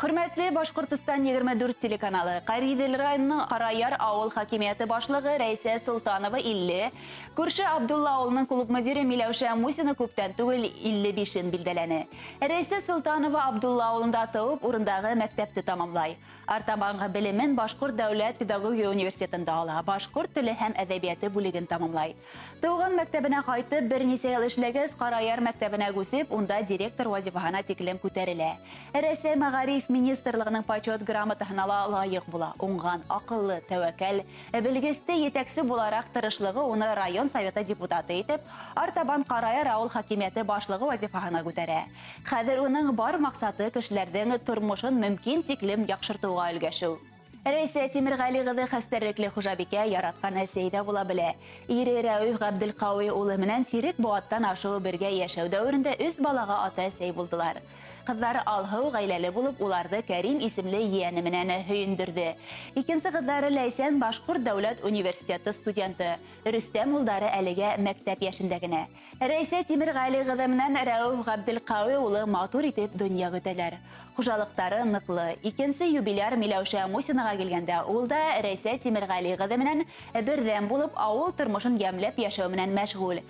Хөрмәтле Башҡортостан 24 телеканалы, Ҡариҙел районының Ҡараяр ауыл хакимиәте башлығы Рәйсә Солтанова 50, күрше Абдулла ауылының клуб мөдире Миләүшә Мусина күптән түгел 55-ен билдәләне. Рәйсә Солтанова Абдулла ауылында тыуып, урындағы мәктәпте тамамлай. Артабанғы белемен Башҡорт дәүләт педагогия университетында ала, башҡорт теле һәм әҙәбиәте бүлеген тамамлай. Тыуған мәктәбенә ҡайтып, бер нисә йыл эшләгәс, Ҡараяр мәктәбенә күсеп, унда директор вазифаһына тиклем күтәрелә. Рәсәй мәғариф министрлығының почет грамотаһына ла лайыҡ була. Уңған, аҡыллы, тәүәккәл, белгесте етәксе булараҡ тырышлығы уны район советы депутаты итеп, артабан Ҡараяр ауыл хакимиәте башлығы вазифаһына күтәрә. Хәҙер уның бар маҡсаты кешеләрҙең тормошон мөмкин тиклем яҡшыртыуға өлгәшеү. Рәйсә Тимерғәли ҡыҙы хәстәрлекле хужабикә, яратҡан әсәй ҙә була белә. Ире Рәүф Ғәбделҡауи улы менән сирек быуаттан ашыу бергә йәшәү дәүерендә 3 балаға ата-әсәй булдылар. Ҡыҙҙары Алһыу ғаиләле булып, уларҙы Кәрим исемле ейәне менән һөйөндөрҙө. Икенсе ҡыҙҙары Ләйсән Башҡорт дәүләт университеты студенты, Рөстәм улдары әлегә мәктәп йәшендә генә. Рәйсә Тимерғәли ҡыҙы менән Рәүф Ғәбделҡауи улы матур итеп донъя көтәләр. Хужалыҡтары ныҡлы. Икенсе юбиляр Миләүшә Мусинаға килгәндә, ул да Рәйсә Тимерғәли ҡыҙы менән берҙәм булып, ауыл тормошон йәмләп йәшәү менән мәшғүл.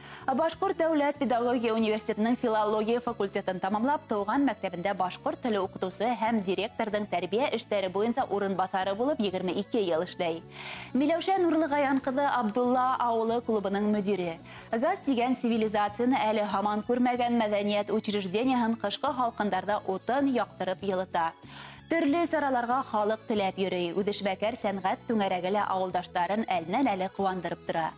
Башҡорт дәүләт педагогия университетының филология факультетын тамамлап, тыуған мәктәбендә башҡорт теле уҡытыусы һәм директорҙың тәрбиә эштәре буйынса урынбаҫары булып 22 йыл эшләй. Миләүшә Нурлығаян ҡыҙы Абдулла ауылы клубының мөдире. Газ тигән цивилизацияны әле һаман күрмәгән мәҙәниәт учреждениеһын ҡышҡы һалҡындарҙа утын яҡтырып йылыта. Төрлө сараларға халыҡ теләп йөрөй. Үҙешмәкәр сәнғәт түңәрәге лә ауылдаштарын әленән-әле ҡыуандырып тора.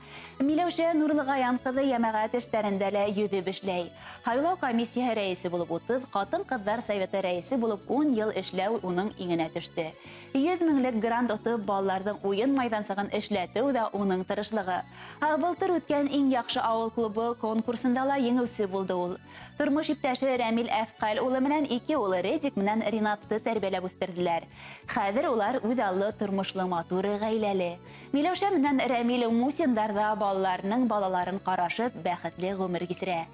Миләүшә Нурлығаян ҡыҙы йәмәғәт эштәрендә лә йөҙөп эшләй. Һайлау комиссияһы рәйесе булып 30, ҡатын-ҡыҙҙар советы рәйесе булып 10 йыл эшләү уның иңенә төштө. 100 меңлек грант отоп, балаларҙың уйын майҙансығын эшләтеү ҙә уның тырышлығы. Былтыр үткән иң яҡшы ауыл клубы конкурсында ла еңеүсе булды ул. Тормош иптәше Рәмил Әфҡәл улы менән ике улы Редик менән Ринатты тәрбиәләп үҫтерҙеләр. Хәҙер улар үҙ аллы тормошлы матур ғаиләле. Миләүшә менән Рәмил Мусиндар ҙа балаларының балаларын ҡарашып бәхетле ғүмер кисерә.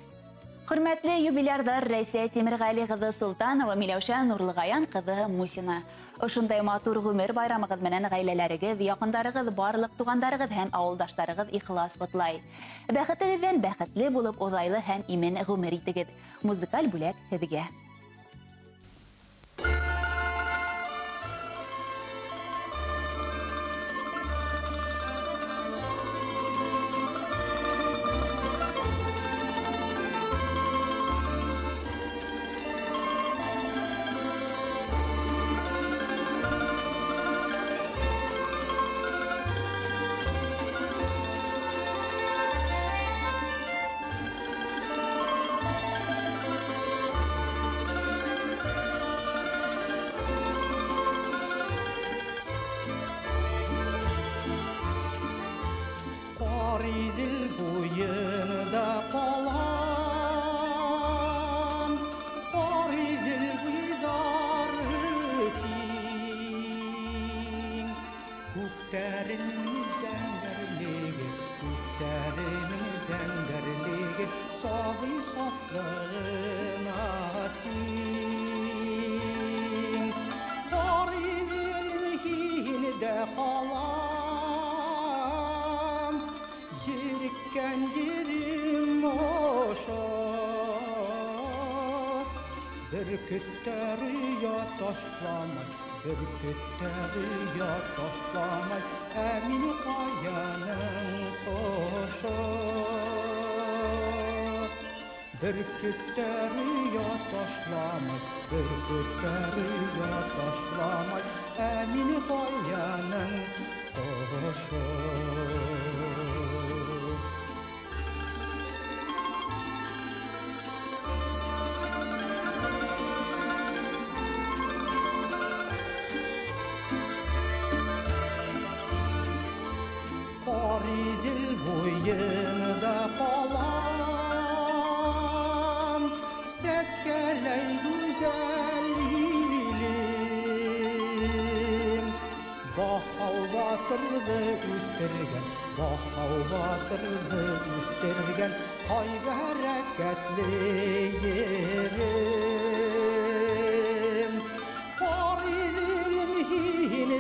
Хөрмәтле юбилярҙар Рәйсә Тимерғәли ҡыҙы Солтанова, Миләүшә Нурлығаян ҡыҙы Мусина. Ошондай матур ғүмер байрамығыҙ менән ғаиләләрегеҙ, яҡындарығыҙ, барлыҡ туғандарығыҙ һәм ауылдаштарығыҙ ихлас ҡотлай. Бәхетегеҙҙән бәхетле булып, оҙайлы һәм имен ғүмер итегеҙ. Музыкаль бүләк һеҙгә. Бөркөттәр оя ташламай, бөркөттәр оя ташламай, ә мин ҡаяның ҡошо. Бөркөттәр оя ташламай, бөркөттәр оя ташламай, ә мин ҡаяның ҡошо. Ҡариҙел буйында ҡалам, сәскәләй гүзәл илем. Баһау батырҙы үҫтергән, баһау батырҙы үҫтергән, һай бәрәкәтле ерем.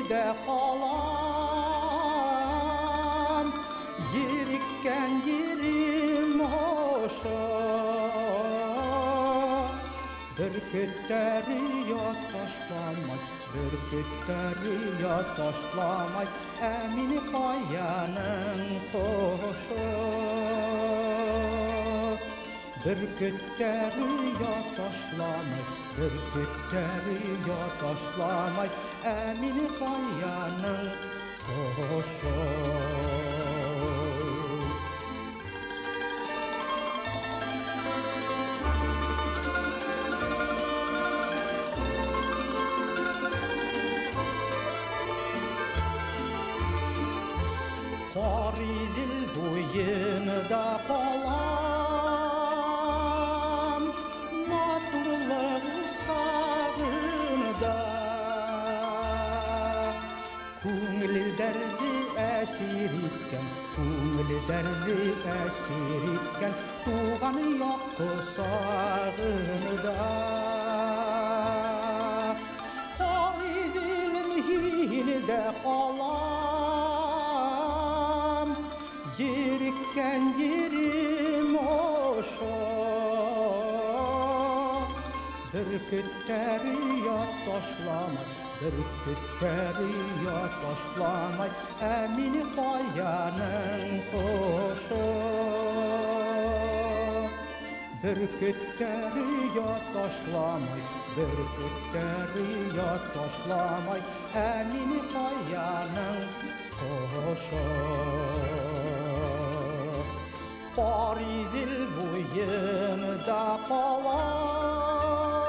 һиндә ҡалам, ереккән ерем ошо. Бөркөттәре я ташламай, бөркөттәре я ташламай, ә мине ҡаяның ҡошо. Бөркөттәре я ташламай, бөркөттәре я ташламай, ә мине ҡаяның ҡошо. Ҡар Иҙел буйында ҡалам, матурлыҡ усағында. Күңелдәрҙе әсир иткән, күңелдәрҙе әсир иткән туған яҡ ҡосағында. Ҡар Иҙелем һиндә ҡалам, ереккән ерем ошо. Бөркөттәре я ташламай, бөркөттәре я ташламай, ә мине ҡаяның ҡошо. Бөркөттәре я ташламай, бөркөттәре я ташламай, ә мине ҡаяның ҡошо. Ҡар Иҙел буйында ҡалам,